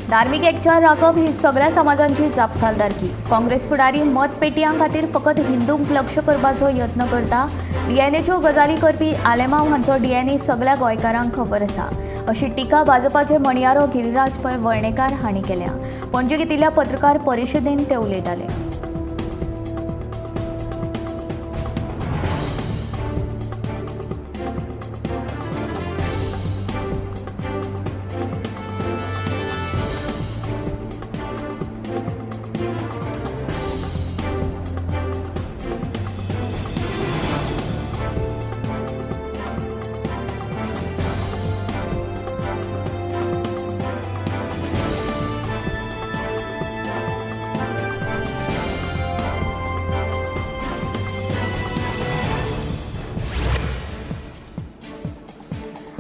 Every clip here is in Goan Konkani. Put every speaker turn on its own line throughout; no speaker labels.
धार्मीक एकचार राखप ही सगळ्या समाजांची जापसालदारकी. काँग्रेस फुडारी मतपेटयां खातीर फकत हिंदूंक लक्ष करपाचो यत्न करता. डीएनएच्यो गजाली करपी आलेमांव हांचो डीएनए सगळ्या गोंयकारांक खबर आसा, अशी टिका भाजपाचे म्हणयारो गिरिराज पै वर्णेकार हांणी केल्या. पणजे घेतिल्ल्या पत्रकार परिशदेंत ते उलयताले.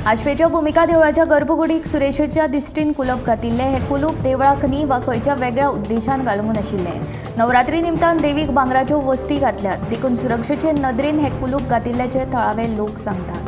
आशवेच्या भूमिका देवळाच्या गर्भकुडीक सुरेशेच्या दिश्टीन कुलप घातिल्ले. हे कुलूप देवळाक न्ही वा खंयच्या वेगळ्या उद्देशान घालूंक नाशिल्ले. नवरात्री निमतान देवीक भांगराच्यो वस्ती घातल्यात, देखून सुरक्षेचे नदरेन हे कुलूप घातिल्ल्याचे थळावे लोक सांगतात.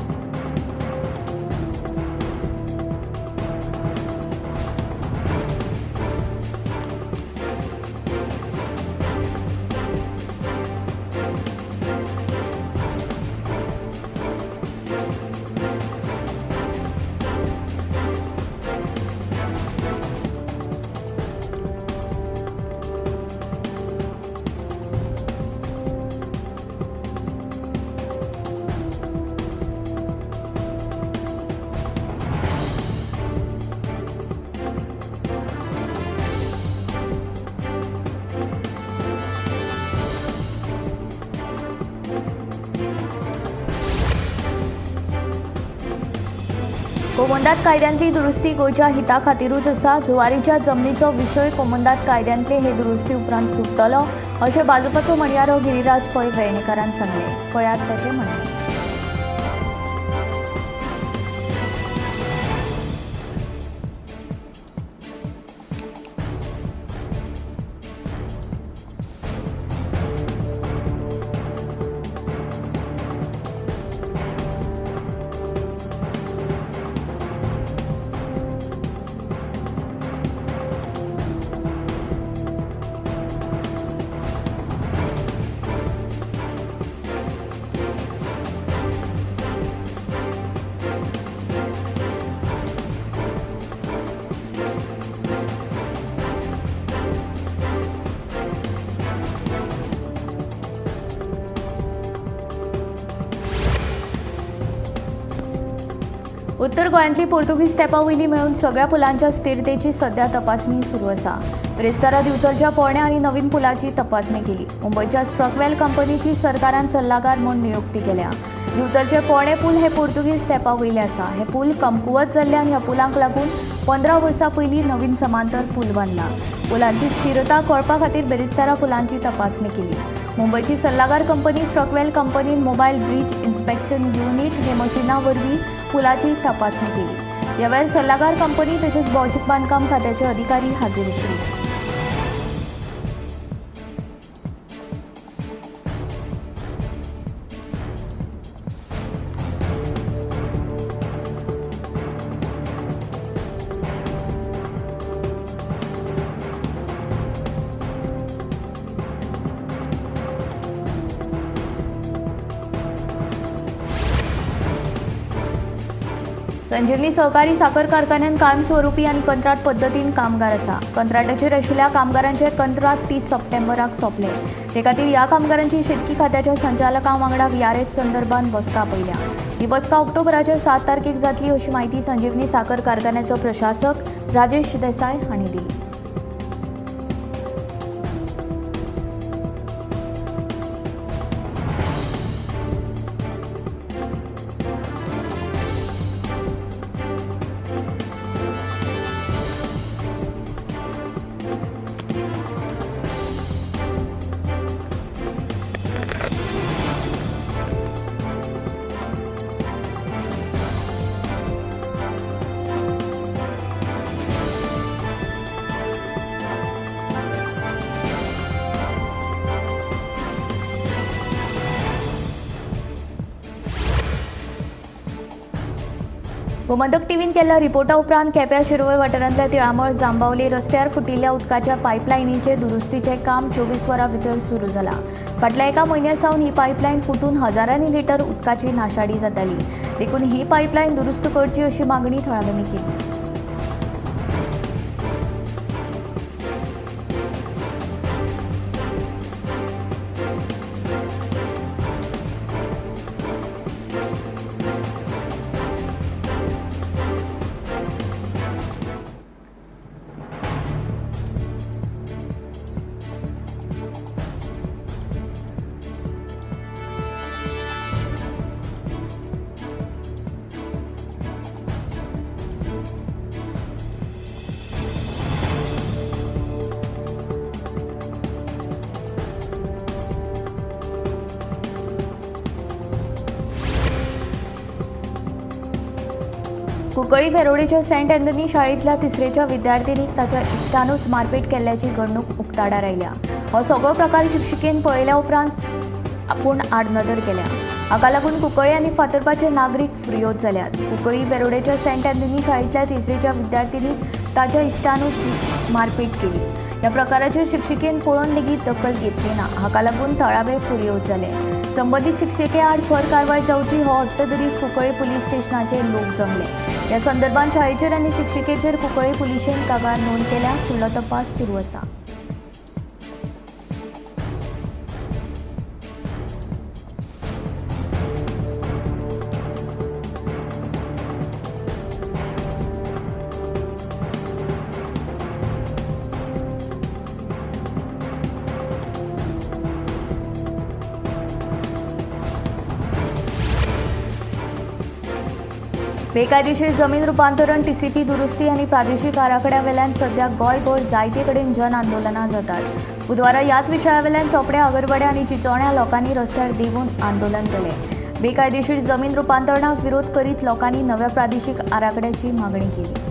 कोमंदात कायद्यांतली दुरुस्ती गोंयच्या हिता खातीरूच आसा. जुवारीच्या जमनीचो विशय कोमंदात कायद्यांतले हे दुरुस्ती उपरांत सुट्टलो, अशें भाजपाचो म्हणयारो गिरिराज पै वेर्णेकारान सांगलें. पळयात ताचें म्हणणें. उत्तर गोंयांतली पोर्तुगीज तेंपा वयली मेळून सगळ्या पुलांच्या स्थिरतेची सध्या तपासणी सुरू आसा. बिरेस्तारा दिवचलच्या पोरण्या आनी नवीन पुलाची तपासणी केली. मुंबयच्या स्ट्रकवेल कंपनीची सरकारान सल्लागार म्हूण नियुक्ती केल्या. दिवचलचे पोरणे पूल हे पोर्तुगीज तेंपा वयले आसा. हे पूल कमकुवत जाल्ल्यान ह्या पुलांक लागून 15 वर्सां पयलीं नवीन समांतर पूल बांदला. पुलांची स्थिरता कळपा खातीर बिरेस्तारा पुलांची तपासणी केली. मुंबयची सल्लागार कंपनी स्ट्रकवेल कंपनीन मोबायल ब्रीज इन्स्पेक्शन युनिट हे मशिना वरवीं पुलाची तपासणी केली. ह्या वेळार सल्लागार कंपनी तशेंच भौशीक बांदकाम खात्याचे अधिकारी हाजीर आशिल्ले. संजीवनी सहकारी साखर कारखान्यान कायमस्वरूपी आनी कंत्राट पद्दतीन कामगार आसा. कंत्राटाचेर आशिल्ल्या कामगारांचे कंत्राट 30 सप्टेंबराक सोंपले. ते खातीर ह्या कामगारांची शेतकी खात्याच्या संचालकां वांगडा व्हीआरएस संदर्भात बसका आपयल्या. ही बसका ऑक्टोबराच्या 7 तारखेक जातली, अशी म्हायती संजीवनी साखर कारखान्याचो प्रशासक राजेश देसाय हांणी दिली. गोमंतक टीव्हीन केल्ल्या रिपोर्टा उपरांत केप्यां शिरवय वाठारांतल्या तिळामळ जांबावली रस्त्यार फुटिल्ल्या उदकाच्या पायपलायनीचे दुरुस्तीचें काम 24 वरां भितर सुरू जालां. फाटल्या एका म्हयन्या सावन ही पायपलायन फुटून हजारांनी लिटर उदकाची नाशाडी जाताली, देखून ही पायपलायन दुरुस्त करची अशी मागणी थळाव्यांनी केली. कुंकळी वेरोडेच्या सेंट अँथनी शाळेंतल्या तिसरेच्या विद्यार्थिनीक ताच्या इश्टानूच मारपेट केल्ल्याची घडणूक उक्ताडार आयल्या. हो सगळो प्रकार शिक्षिकेन पळयल्या उपरांत आपूण आडनदर केल्या. हाका लागून कुंकळी आनी फातर्पाचे नागरीक फुर्योज जाल्यात. कुंकळी वेरोडेच्या सेंट अँथनी शाळेंतल्या तिसरेच्या विद्यार्थिनीक ताच्या इश्टानूच मारपेट केली. ह्या प्रकाराचेर शिक्षिकेन पळोवन लेगीत दखल घेतली ना. हाका लागून थळावे फुर्योज जाले. संबंदीत शिक्षिके आड खर कारवाय जावची हो हट्ट धरीत कुंकळी पुलीस स्टेशनाचेर लोक जमले. ह्या संदर्भात शाळेचेर आनी शिक्षिकेचेर कुंकळी पुलिशेन कागाळ नोंद केल्या. फुडलो तपास सुरू आसा. बेकायदेशीर जमीन रुपांतरण, टीसीपी दुरुस्ती आनी प्रादेशीक आराखड्यावेल्यान सध्या गोंयभर जायते कडेन जन आंदोलनां जातात. बुधवारा ह्याच विशयावेल्यान चोपड्या, आगरवाड्या आनी चिंचोण्या लोकांनी रस्त्यार देंवून आंदोलन केलें. बेकायदेशीर जमीन रुपांतरणाक विरोध करीत लोकांनी नव्या प्रादेशीक आराखड्याची मागणी केली.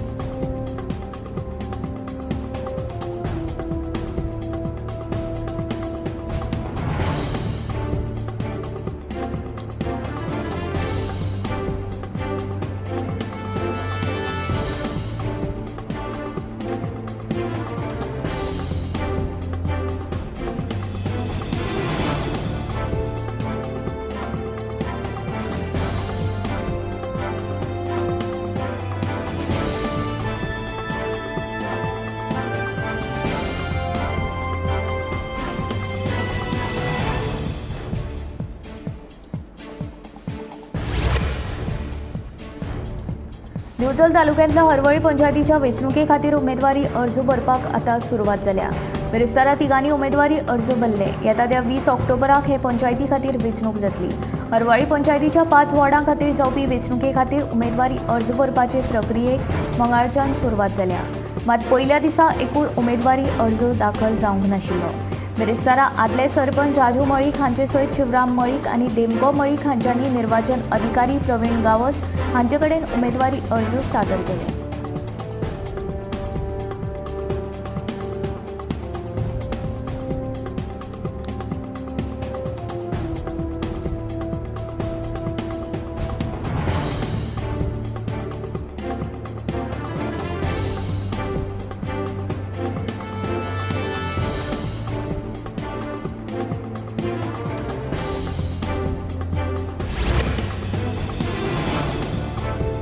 दिवचल तालुक्यांतल्या हरवळी पंचायतीच्या वेंचणुके खातीर उमेदवारी अर्ज भरपाक आतां सुरवात जाल्या. बिरेस्तारा तिगांनी उमेदवारी अर्ज भरले. येता त्या 20 ऑक्टोबराक हे पंचायती खातीर वेंचणूक जातली. हरवळी पंचायतीच्या 5 वॉर्डां खातीर जावपी वेंचणुके खातीर उमेदवारी अर्ज भरपाचे प्रक्रियेक मंगळारच्यान सुरवात जाल्या. मात पयल्या दिसा एकूय उमेदवारी अर्ज दाखल जावंक नाशिल्लो. बिरेस्तारा आदले सरपंच राजू मळीक हांचे सयत शिवराम मळीक आनी देमगो मळीक हांच्यांनी निर्वाचन अधिकारी प्रवीण गावस हांचे कडेन उमेदवारी अर्ज सादर केले.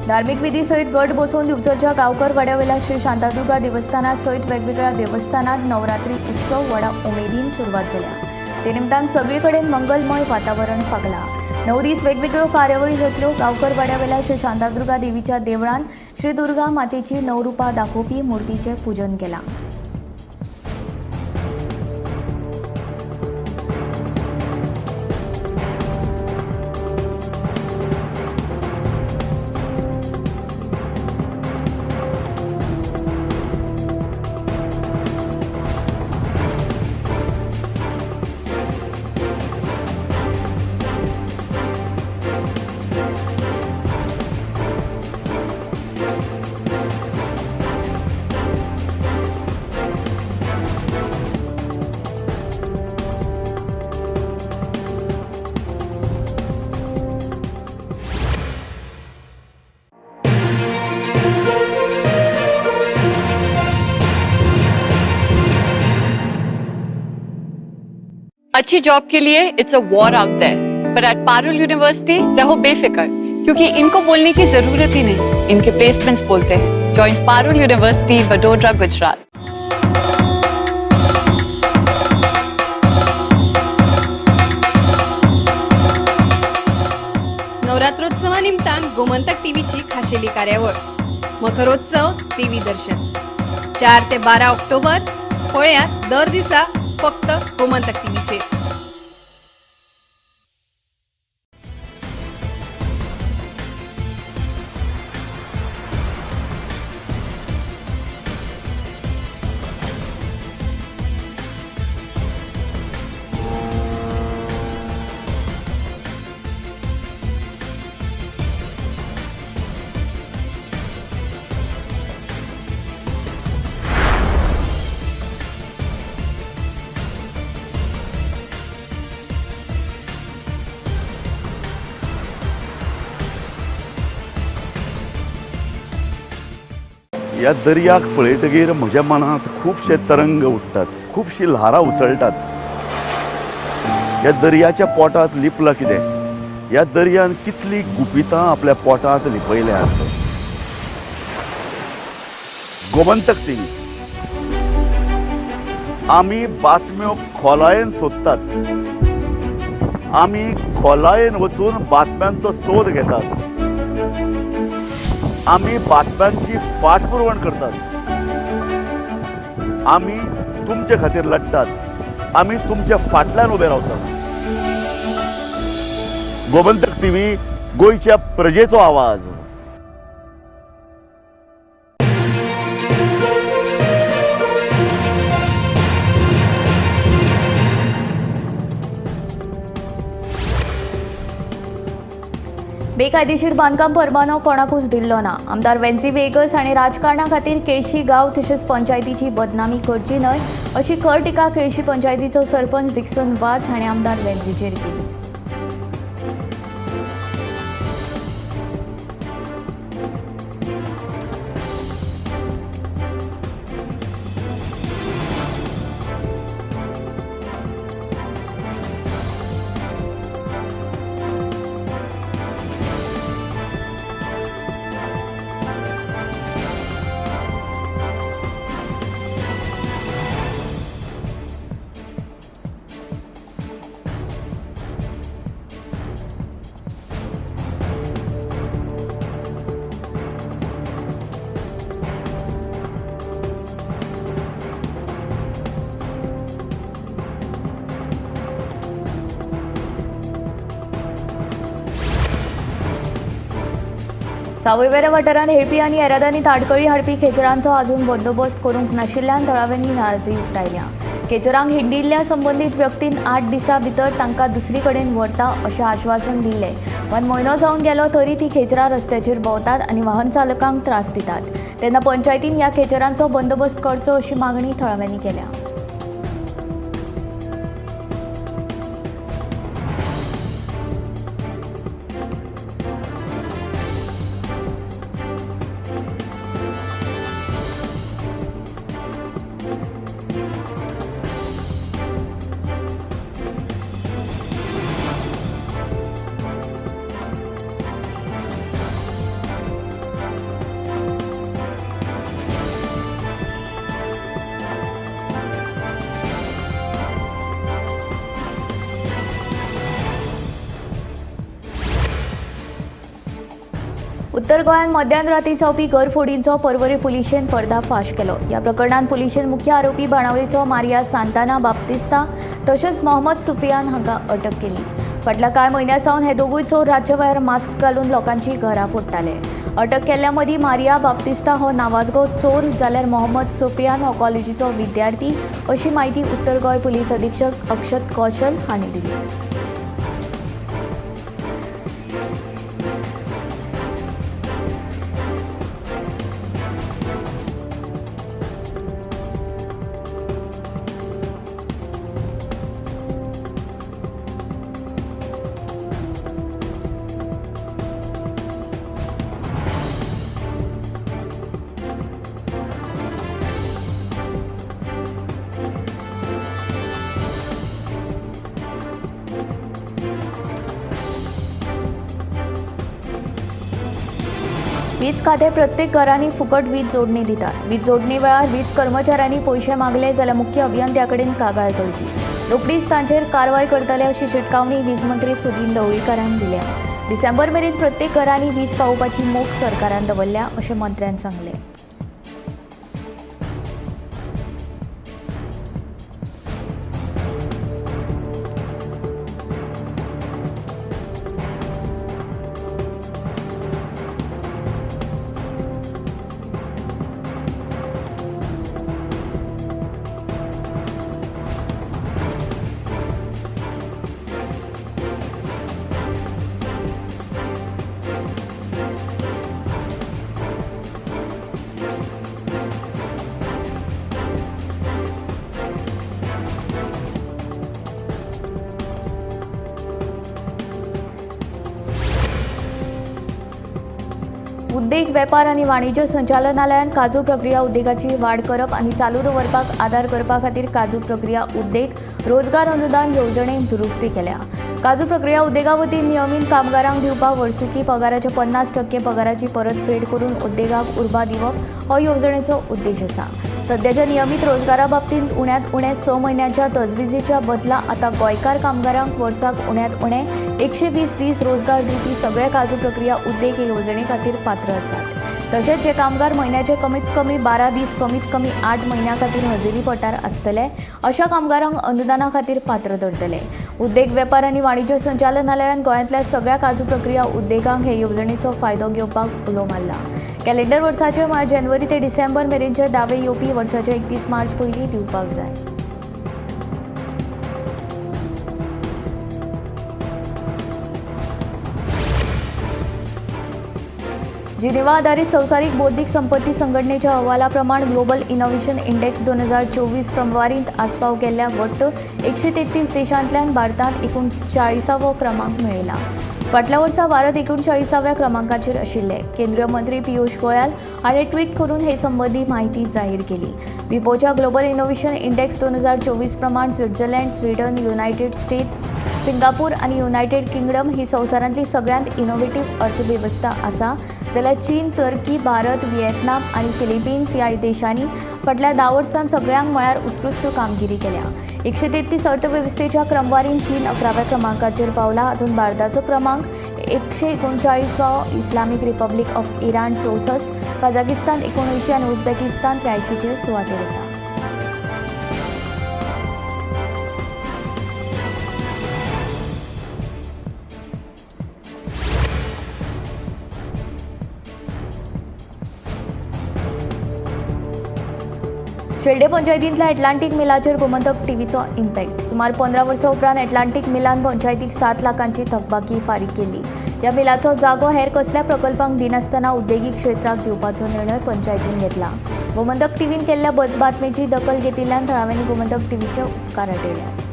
धार्मिक विधी सहित गट बसोवन दिवचलच्या गांवकर वाड्यावेल्या श्री शांतादुर्गा देवस्थाना सयत वेगवेगळ्या देवस्थानात नवरात्री उत्सव व्हडा उमेदीन सुरवात जाल्या. ते निमतान सगळे कडेन मंगलमय वातावरण फागला. 9 दीस वेगवेगळ्यो कार्यावळी जातल्यो. गांवकर वाड्यावेल्या श्री शांतादुर्गा देवीच्या देवळान श्री दुर्गा मातेची नवरुपा दाखोवपी मूर्तीचें पूजन केलां.
अच्छी जॉब के लिए it's a war out there, पर एट पारुल यूनिवर्सिटी रहो बेफिक्र, क्योंकि इनको बोलने की जरूरत ही नहीं, इनके प्लेसमेंट्स बोलते हैं। Join Parul university, Vadodara, Gujarat.
नवरात्रोत्सवा निमतान गोमंतक टीव्हीची खाशेली कार्यावळ मखरोत्सव देवी दर्शन 4 ते 12 ऑक्टोबर पळयात दर दिसा फक्त गोमंतक टीव्हीचेर।
ह्या दर्याक पळयतगीर म्हज्या मनांत खुबशे तरंग उठ्ठात, खुबशी ल्हारां उसळटात। ह्या दर्याच्या पोटांत लिपलां कितें, ह्या दर्यान कितली गुपितां आपल्या पोटांत लिपयल्यांत। गोमंतक टीव्ही आमी बातम्यो खोलायेन सोदतात, आमी खोलायेन वचून बातम्यांचो सोद घेतात, आमी बातम्यांची फाटपुरवण करतात, आमी तुमचे खातीर लढतात, आमी तुमच्या फाटल्यान उबे रावतात। गोमंतक टीव्ही, गोंयच्या प्रजेचो आवाज।
बेकायदेशीर बांदकाम परवानो कोणाकूच दिल्लो ना। आमदार वेन्झी वेगस हांणी राजकारणा खातीर केळशी गांव तशेंच पंचायतीची बदनामी करची न्हय अशी खर टिका केळशी पंचायतीचो सरपंच डिक्सन वाज हांणी आमदार वेन्झीचेर केली। सावयवेऱ्या वाठारांत हेळपी आनी येरादारी ताडकळी हाडपी खेचरांचो अजून बंदोबस्त करूंक नाशिल्ल्यान थळाव्यांनी नाराजी उक्तायल्या। खेचरांक हिंडिल्ल्या संबंदीत व्यक्तीन 8 दिसां भितर तांकां दुसरी कडेन व्हरता अशें आश्वासन दिल्लें। पण म्हयनो जावन गेलो तरी ती खेचरां रस्त्याचेर भोंवतात आनी वाहन चालकांक त्रास दितात। तेन्ना पंचायतीन ह्या खेचरांचो बंदोबस्त करचो अशी मागणी थळाव्यांनी केल्या। उत्तर गोंयांत मध्यान राती जावपी घरफोडींचो पर्वरी पुलिशेन पर्दाफाश केलो। ह्या प्रकरणांत पुलिशेन मुख्य आरोपी बाणावलीचो मारिया सांताना बाप्तिस्ता तशेंच मोहम्मद सुफियान हांकां अटक केली। फाटल्या कांय म्हयन्यां सावन हे दोगूय चोर रातच्या वेळार मास्क घालून लोकांची घरां फोडटाले। अटक केल्ल्या मदीं मारिया बाप्तिस्ता हो नावाजगो चोर जाल्यार मोहम्मद सुफियान हो कॉलेजीचो विद्यार्थी अशी म्हायती उत्तर गोंय पुलीस अधीक्षक अक्षत कौशल हांणी दिली। वीज खातें प्रत्येक घरांनी फुकट वीज जोडणी दितात. वीज जोडणी वेळार वीज कर्मचाऱ्यांनी पयशे मागले जाल्यार मुख्य अभियंत्या कडेन कागाळ करची. रोखडीच तांचेर कारवाय करतले अशी शिटकावणी वीज मंत्री सुदीन ढवळीकारान दिल्या. डिसेंबर मेरेन प्रत्येक घरांनी वीज पावोवपाची मोख सरकारान दवरल्या अशें मंत्र्यान सांगलें. उद्देग वेपार आनी वाणिज्य संचालनालयान काजू प्रक्रिया उद्देगाची वाड करप आनी चालू दवरपाक आदार करपा खातीर काजू प्रक्रिया उद्देग रोजगार अनुदान येवजणेक दुरुस्ती केल्या. काजू प्रक्रिया उद्देगा वतीन नियमीत कामगारांक दिवपाक वर्सुकी पगाराच्या 50% पगाराची परतफेड करून उद्देगाक उर्बा दिवप हो येवजणेचो उद्देश आसा. सद्याच्या नियमीत रोजगारा बाबतींत उण्यांत उणें 6 म्हयन्यांच्या तजविजेच्या बदला आतां गोंयकार कामगारांक वर्साक उण्यांत उणें 120 दीस रोजगार दिवपी सगळे काजू प्रक्रिया उद्देग हे येवजणे खातीर पात्र आसात. तशेंच जे कामगार म्हयन्याचे कमीत कमी 12 दीस कमीत कमी 8 म्हयन्यां खातीर हजेरी पटार आसतले अशा कामगारांक अनुदाना खातीर पात्र धरतले. उद्देग वेपार आनी वाणिज्य संचालनालयान गोंयांतल्या सगळ्या काजू प्रक्रिया उद्देगांक हे येवजणेचो फायदो घेवपाक उलो मारला. कॅलेंडर वर्साचे म्हळ्यार जानेवारी ते डिसेंबर मेरेनचे दावे येवपी वर्साचे 31 मार्च पयलीं दिवपाक जाय. जिनेवा आधारित संवसारीक बौद्धिक संपत्ती संघटनेच्या अहवाला प्रमाण ग्लोबल इनोव्हेशन इंडेक्स 2024 क्रमवारींत आस्पाव केल्ल्या वट्ट 133 देशांतल्यान भारतान 39वो क्रमांक मेळयला. फाटल्या वर्सा भारत 39व्या क्रमांकाचेर आशिल्ले. केंद्रीय मंत्री पियूष गोयल हाणें ट्वीट करून हे संबंदी म्हायती जाहीर केली. विपोच्या ग्लोबल इनोव्हेशन इंडेक्स 2024 प्रमाण Switzerland, Sweden, United States, Singapore आनी युनायटेड किंगडम ही संवसारांतली सगळ्यांत इनोव्हेटिव्ह अर्थवेवस्था आसा, जाल्यार चीन, टर्की, भारत, व्हिएतनाम आनी फिलिपिन्स ह्या देशांनी फाटल्या 10 वर्सांत सगळ्यांक म्हळ्यार उत्कृश्ट कामगिरी केल्या. 133 अर्थवेवस्थेच्या क्रमवारीन चीन 11व्या क्रमांकाचेर पावला. हातूंत भारताचो क्रमांक 139वो, Islamic republic of Iran 64, Kazakhstan 79 आनी उझबेकिस्तान 83चेर सुवातेर आसा. शेल्डे पंचायतींतल्या एटलांटीक मिलाचेर गोमंतक टीव्हीचो इम्पॅक्ट. सुमार 15 वर्सां उपरांत एटलांटीक मिलान पंचायतीक 7 लाखांची थकबाकी फारीक केली. ह्या मिलाचो जागो हेर कसल्या प्रकल्पांक दिनासतना उद्देगीक क्षेत्राक दिवपाचो निर्णय पंचायतीन घेतला. गोमंतक टीव्हीन केल्ल्या बातमेची दखल घेतिल्ल्यान थळाव्यांनी गोमंतक टीव्हीचे उपकार आटयल्यात.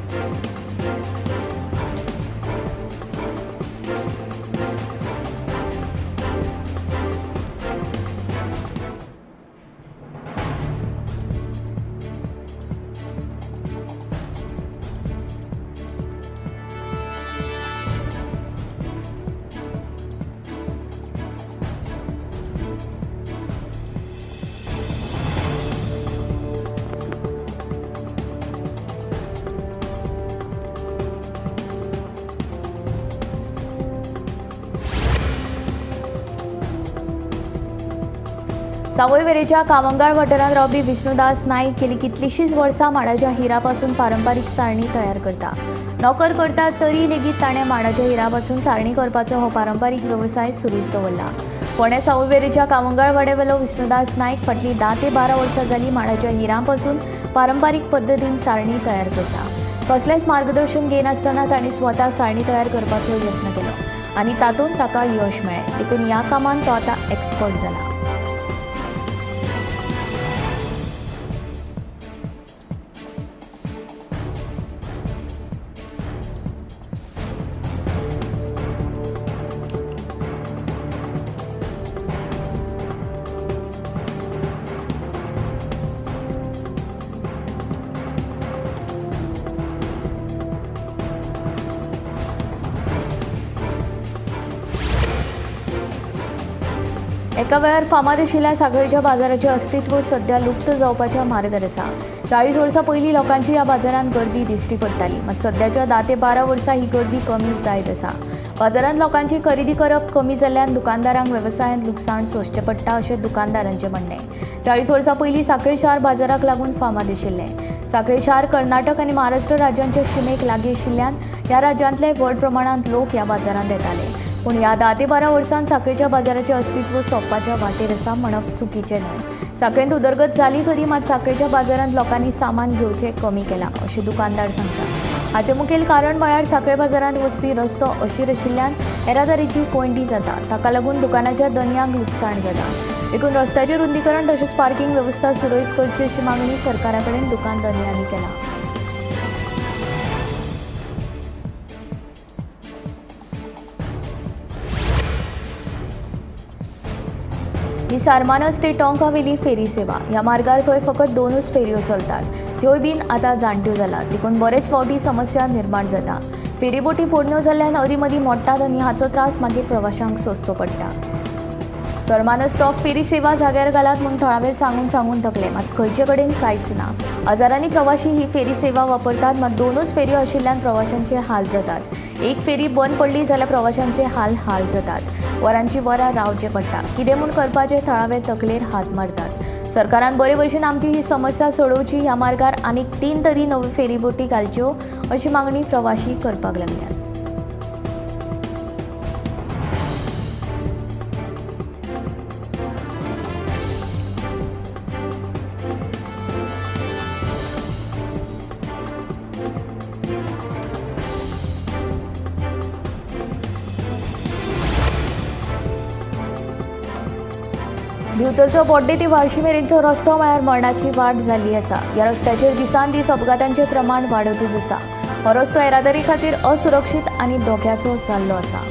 सावयवेरेच्या कामंगाळ वाठारांत रावपी विष्णुदास नाईक गेली कितलीशींच वर्सां माडाच्या हिरापासून पारंपारीक सारणी तयार करता. नोकर करता तरी लेगीत ताणें माडाच्या हिरापासून सारणी करपाचो हो पारंपारीक वेवसाय सुरूच दवरला. फोंडें सावयवेरेच्या कामंगाळ वाड्यावेलो विष्णुदास नाईक फाटलीं 10 ते 12 वर्सां जालीं माडाच्या हिरापासून पारंपारीक पद्दतीन सारणी तयार करता. कसलेंच मार्गदर्शन घेनासतना ताणें स्वता सारणी तयार करपाचो यत्न केलो आनी तातूंत ताका यश मेळ्ळें. देखून ह्या कामांत तो आतां एक्सपर्ट जाला. एका वेळार फामाद आशिल्ल्या सांखळेच्या बाजाराचें अस्तित्व सध्या लुप्त जावपाच्या मार्गार आसा. 40 वर्सां पयलीं लोकांची ह्या बाजारांत गर्दी दिश्टी पडटाली, मात सद्याच्या 10 ते 12 वर्सां ही गर्दी कमी जायत आसा. बाजारांत लोकांची खरेदी करप कमी जाल्ल्यान दुकानदारांक वेवसायांत लुकसाण सोंसचें पडटा अशें दुकानदारांचें म्हणणें. 40 वर्सां पयलीं सांखळे शार बाजाराक लागून फामाद आशिल्लें. सांखळे शार कर्नाटक आनी महाराष्ट्र राज्यांच्या शिमेक लागीं आशिल्ल्यान ह्या राज्यांतले व्हड प्रमाणांत लोक ह्या बाजारांत येताले. पूण ह्या 10 ते 12 वर्सांत सांखळेच्या बाजाराचें अस्तित्व सोंपपाच्या वाटेर आसा म्हणप चुकीचें न्हय. सांखळेंत उदरगत जाली खरी, मात सांखळेच्या बाजारांत लोकांनी सामान घेवचें कमी केलां अशें दुकानदार सांगतात. हाचें मुखेल कारण म्हळ्यार सांखळे बाजारांत वचपी रस्तो अशीर आशिल्ल्यान येरादारीची कोंयडी जाता. ताका लागून दुकानाच्या दनयांक लुकसाण जाता. देखून रस्त्याचें रुंदीकरण तशेंच पार्किंग वेवस्था सुरळीत करची अशी मागणी सरकारा कडेन दुकान धनयांनी केला. ही सारमानस ते टोंकावेली फेरी सेवा. ह्या मार्गार खंय फकत 2च फेरयो चलतात, त्योय बीन आतां जाणट्यो जाल्यात. देखून बरेच फावटी समस्या निर्माण जाता. फेरीबोटी पोरण्यो जाल्ल्यान अदीं मदीं मोडटात आनी हाचो त्रास मागीर प्रवाशांक सोंसचो पडटा. सरमानस टॉक फेरी सेवा जाग्यार घालात म्हूण थळावे सांगून सांगून थकले, मात खंयचे कडेन कांयच ना. हजारांनी प्रवाशी ही फेरी सेवा वापरतात, मात 2च फेरयो आशिल्ल्यान प्रवाशांचे हाल जातात. एक फेरी बंद पडली जाल्यार प्रवाशांचे हाल हाल जातात. वरांची वरां रावचें पडटा. कितें म्हूण करपाचें थळावे तकलेर हात मारतात. सरकारान बरे भशेन आमची ही समस्या सोडोवची. ह्या मार्गार आनीक 3 तरी नव्यो फेरीबोटी घालच्यो अशी मागणी प्रवाशी करपाक लागल्यात. दिवचलचो बोड्डे ते व्हाळशी मेरेनचो रस्तो म्हळ्यार मरणाची वाट जाल्ली आसा. ह्या रस्त्याचेर दिसान दीस अपघातांचें प्रमाण वाडतूच आसा. हो रस्तो येरादारी खातीर असुरक्षीत आनी धोक्याचो जाल्लो आसा.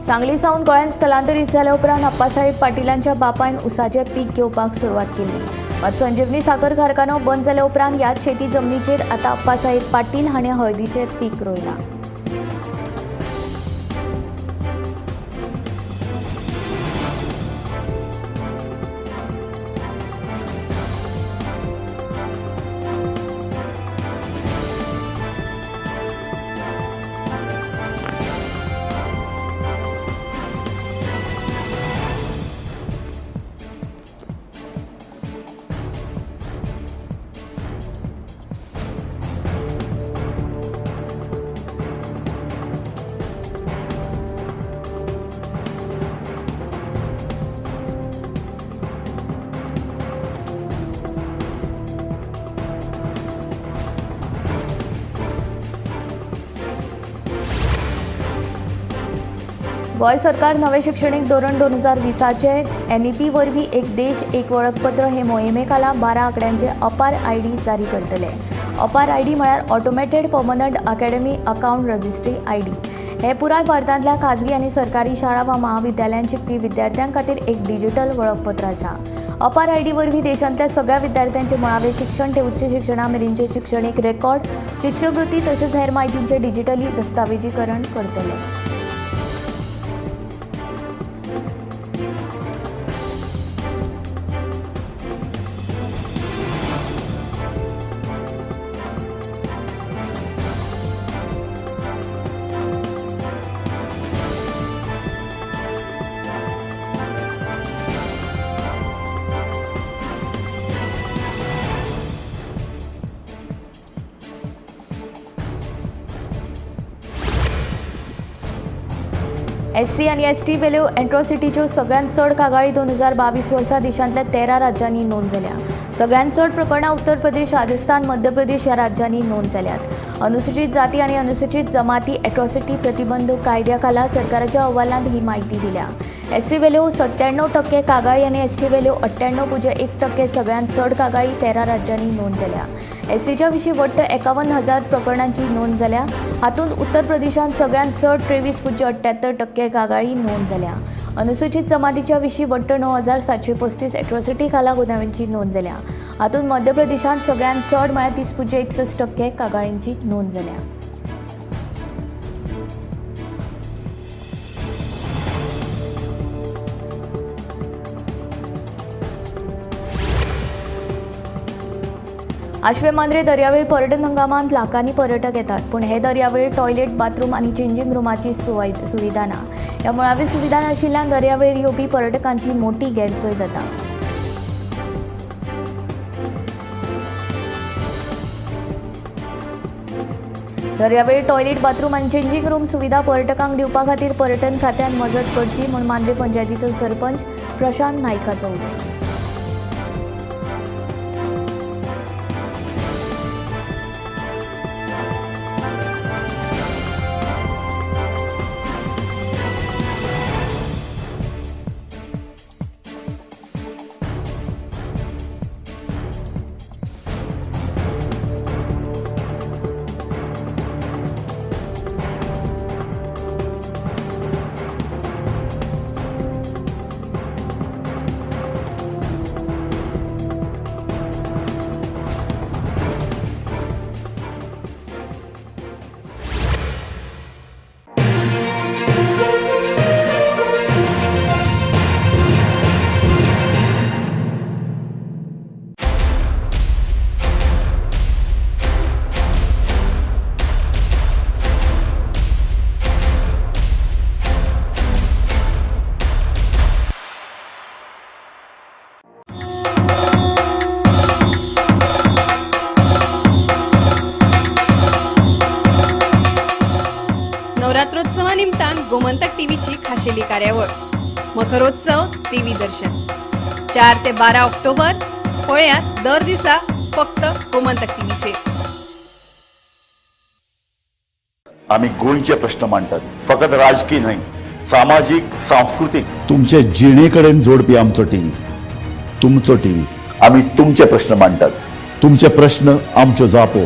सांगली सावन गोंयांत स्थलांतरीत जाल्या उपरांत अप्पासाहेब पाटिलांच्या बापायन उसाचें पीक घेवपाक सुरवात केल्ली. मात संजीवनी साखर कारखानो बंद जाल्या उपरांत ह्याच शेती जमनीचेर आतां अप्पासाहेब पाटील हाणें हळदीचें पीक रोयलां. गोंय सरकार नवें शिक्षणीक धोरण 2020चें एनईपी वरवीं एक देश एक वळखपत्र हे मोहिमे खाला 12 आंकड्यांचे अपार आयडी जारी करतले. अपार आयडी म्हळ्यार automated permanent academy account registry ID. हे पुराय भारतांतल्या खाजगी आनी सरकारी शाळा वा महाविद्यालयांत शिकपी विद्यार्थ्यां खातीर एक डिजिटल वळखपत्र आसा. अपार आयडी वरवीं देशांतल्या सगळ्या विद्यार्थ्यांचे मुळावें शिक्षण ते उच्च शिक्षणा मेरेनचे शिक्षणीक रेकॉर्ड, शिश्यवृत्ती तशेंच हेर म्हायतींचें डिजिटली दस्तावेजीकरण करतले. एससी आनी एसटी वेल्यो एट्रॉसिटीच्यो सगळ्यांत चड कागाळी 2022 वर्सा देशांतल्या 13 राज्यांनी नोंद जाल्या. सगळ्यांत चड प्रकरणां उत्तर प्रदेश, राजस्थान, मध्य प्रदेश ह्या राज्यांनी नोंद जाल्यात. अनुसूचित जाती आनी अनुसूचित जमाती एट्रॉसिटी प्रतिबंध कायद्या खाला सरकाराच्या अहवालांत ही माहिती दिल्या. एससी वेल्यो 97% कागाळी आनी एसटी वेल्यो 98.1% सगळ्यांत चड कागाळी 13 राज्यांनी नोंद जाल्या. एससीच्या विशीं वट्ट 51,000 प्रकरणांची नोंद जाल्या. हातूंत उत्तर प्रदेशांत सगळ्यांत चड 23.78% कागाळी नोंद जाल्या. अनुसूचित जमातीच्या विशीं वट्ट 9,735 एट्रॉसिटी खाला गुन्यांवांची नोंद जाल्या. हातूंत मध्य प्रदेशांत सगळ्यांत चड म्हळ्यार 30.61% कागाळींची नोंद जाल्या. आश्वे मांद्रे दर्यावेळ पर्यटन हंगामांत लाखांनी पर्यटक येतात, पूण हे दर्यावेळ टॉयलेट, बाथरूम आनी चेंजींग रुमाची सुविधा ना. ह्या मुळावी सुविधा नाशिल्ल्यान दर्यावेळेर येवपी पर्यटकांची मोठी गैरसोय जाता. दर्यावेळ टॉयलेट, बाथरूम आनी चेंजींग रूम सुविधा पर्यटकांक दिवपा खातीर पर्यटन खात्यान मजत करची म्हूण मांद्रे पंचायतीचो सरपंच प्रशांत नायकाचो उलो.
नवरात्रोत्सवा निमतान गोमंतक टीव्हीची खाशेली कार्यावळ मखरोत्सव देवी दर्शन 4 ते 12 ऑक्टोबर पळयात दर दिसा फक्त गोमंतक टीव्हीचेर.
आमी गोंयचे प्रश्न मांडटात, फकत राजकीय न्हय, सामाजीक, सांस्कृतीक, तुमचे जिणे कडेन जोडपी आमचो टीव्ही, तुमचो टीव्ही. आमी तुमचे प्रश्न मांडटात, तुमचे प्रश्न आमच्यो जापो.